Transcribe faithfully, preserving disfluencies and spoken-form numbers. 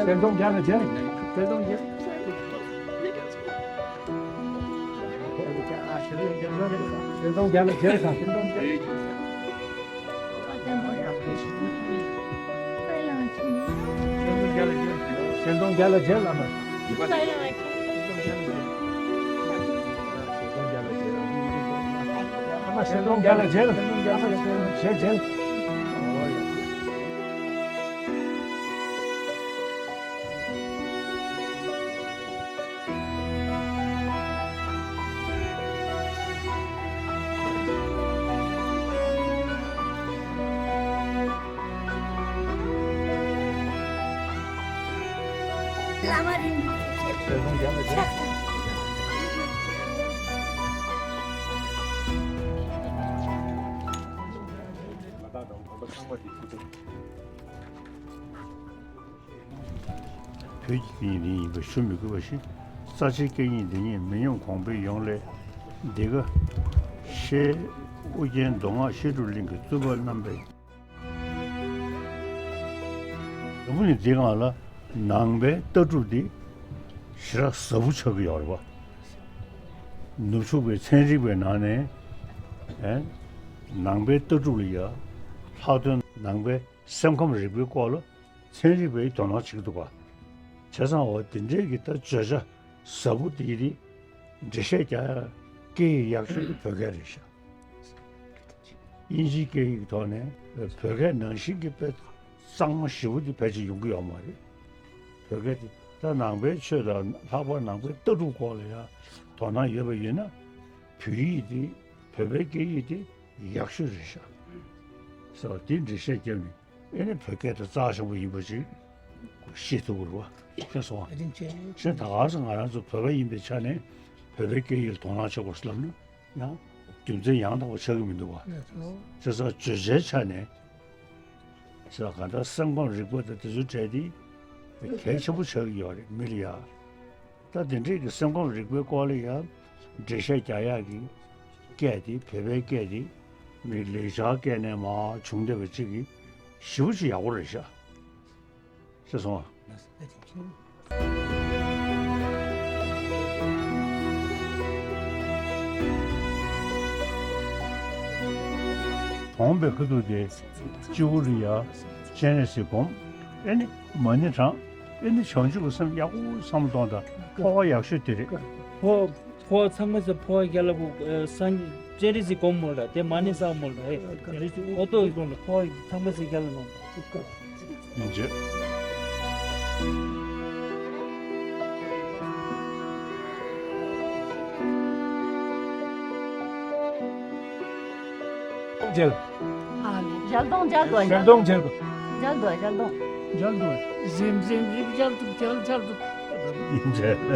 སེམས་གཏོང་རྒྱ་ལ་མཇལ། སེམས་གཏོང་རྒྱ། སེམས་གཏོང་རྒྱ་ལ་མཇལ་དང་། སེམས་གཏོང་རྒྱ། སེམས་གཏོང་རྒྱ་ལ་མཇལ། སེམས་གཏོང་རྒྱ་ལ་མཇལ་ལ་མ། ཨ་མ་སེམས་གཏོང་རྒྱ་ལ་མཇལ། སེམས་གཏོང་རྒྱ་ལ་མཇལ། མཇལ་མཇལ། བླ་མ་རིན་པོ་ཆེ། བོད་ཀྱི་སྐད་ཡིག་འདི་ཡིན་པ་ཞུ་མི་དགོས་པ་བཞིན། རྩ་ཆེའི་སྐད་ཡིག་འདི་ཉིད་མི་ཉམས་གོང་འཕེལ་ཡོང་སླད། འདི་ག་ཤེས་ཨུ་རྒྱན་མདོ་སྔགས་བཤད་སྒྲུབ་གླིང་གི་གཙུག་ལག་རྣམ་པའི། དང་པོ་ནི་འདི་སྒང་ལ་ནང་པའི་ལྟ་གྲུབ་འདི་ཞེ་དྲག་ཟབ་པོ་ཆགས་ཀྱི་ཡོད་རེད་པ། ནུབ་ཕྱོགས་པའི་ཚན་རིག་པའི་ནང་ནས་ཨེ་ནང་པའི་ལྟ་གྲུབ་ལ་ཡ་ལྷག་དོན་ནང་པའི་སེམས་ཁམས་རིག་པའི་སྐོར་ལ་ཚན་རིག་པས་དོ་སྣང་བྱེད་ཀྱི་འདུག་པ། བྱས་ཙང་འོ་དེ་འདྲའི་གི་ད་བརྗོད་བྱ་ཟབ་པོ་དེ་རིགས་འགྲེལ་བཤད་རྒྱག་ཡ་སྐད་ཡིག་ཡག་ཤོས་དེ་བོད་སྐད་རེད་ཤག་དབྱིན་ཇིའི་སྐད་ཡིག་གི་ཐོག་ནས་བོད་སྐད་ནང་བཞིན་གྱི་དཔེ་གཙང་མ་ཞེ་པོ་དེ་ཕལ་ཆེར་ཡོང་གི་ཡོད་མ་རེད། བོད་སྐད་དེ་ད་ནང་པའི་ཆོས་དང་ལྷག་པར་ནང་པའི་ལྟ་གྲུབ་སྐོར་ལ་ཡང་དོ་སྣང་ཡོད་པ་ཡིན་ན། བོད་ཡིག་དེ་བོད་པའི་སྐད་ཡིག་དེ་ཡག་ཤོས་རེད་ཤག་ཟེར་བ་དེ་འགྲེལ་བཤད་བརྒྱབ་ནས་ཨེ་ནི་བོད་སྐད་དེ་རྩ་ཆེན་པོ་ཡིན་པ་ཅིག་ཤེས་ཐུབ་ཀྱི་རེད་བ། ཤེས་སོང་བ། བདེན་ཆེ། གཞན་ད་ག་ས་ང་རང་ཚོ་བོད་པ་ཡིན་པའི་ཆ་ནས་བོད་པའི་སྐད་ཡིག་ལ་དོ་སྣང་བྱེད་དགོས་ལབ་ན། ཡང་རྒྱུ་མཚན་ཡང་དག་པ་ཆགས་ཀྱི་མི་འདུག་བ། ལགས་སོ། བྱས་ཙང་བརྗོད་བྱའི་ཆ་ནས་བྱས་ཙང་གང་ལྟར་སེམས་ཁམས་རིག་པ་དང་དེ་ཚོའི་གྲས་དེ་གལ་ཆེན་པོ་ཆགས་ཀྱི་ཡོད་རེད་མི་ལ་ཡ། ད་དེ་འདྲས་ཀྱི་སེམས་ཁམས་རིག་པའི་སྐོར་ལ་ཡ་འགྲེལ་བཤད་རྒྱག་ཡག་གི་སྐད་དེ་བོད་པའི་སྐད་དེ་མི་ལེགས་སྦྱར་སྐད་ནས་མར་བྱུང་བསྡད་པ་ཅིག་གི་ཞེ་པོ་ཅིག་ཡག་པོ་རེད་ཤག་ཤེས་སོང་ཨ། གྲོངས་པའི་ཁ་ཐུག་དེ་སྤྱི་བོ་ལ་ཡ་སྤྱན་རས་གཟིགས་སྒོམ། ཨེ་ནི་མ་ཎི་བགྲང་། ཨེ་ནི་བྱང་ཆུབ་ཀྱི་སེམས་ཡག་པོ་བསམ་བློ་གཏོང་དང་། འཕོ་བ་ཡག་ཤོས་དེ་རེད། འཕོ་འཕོ་བ་ཚང་མ་ཟེར་འཕོ་བ་རྒྱལ་ལ་བུ་སངས་སྤྱན་རས་གཟིགས་སྒོམ་མོ་ལ་དེ་མ་ཎི་བསགས་མོ་ལ་ཨེ་འོ་ཏོ་འཕོ་བ་ཚང་མ་ཟེར་རྒྱལ་ལ་ནོ། ཡིན་གྱི། མཇལ། ཨ་ནི་མཇལ་གདོང་མཇལ་དུ་མཇལ་གདོང་མཇལ་དུ། མཇལ་དུ་མཇལ་གདོང་། མཇལ་དུ། གཟིམ་གཟིམ་རིག་མཇལ་དུ་མཇལ་མཇལ་དུ། མཇལ།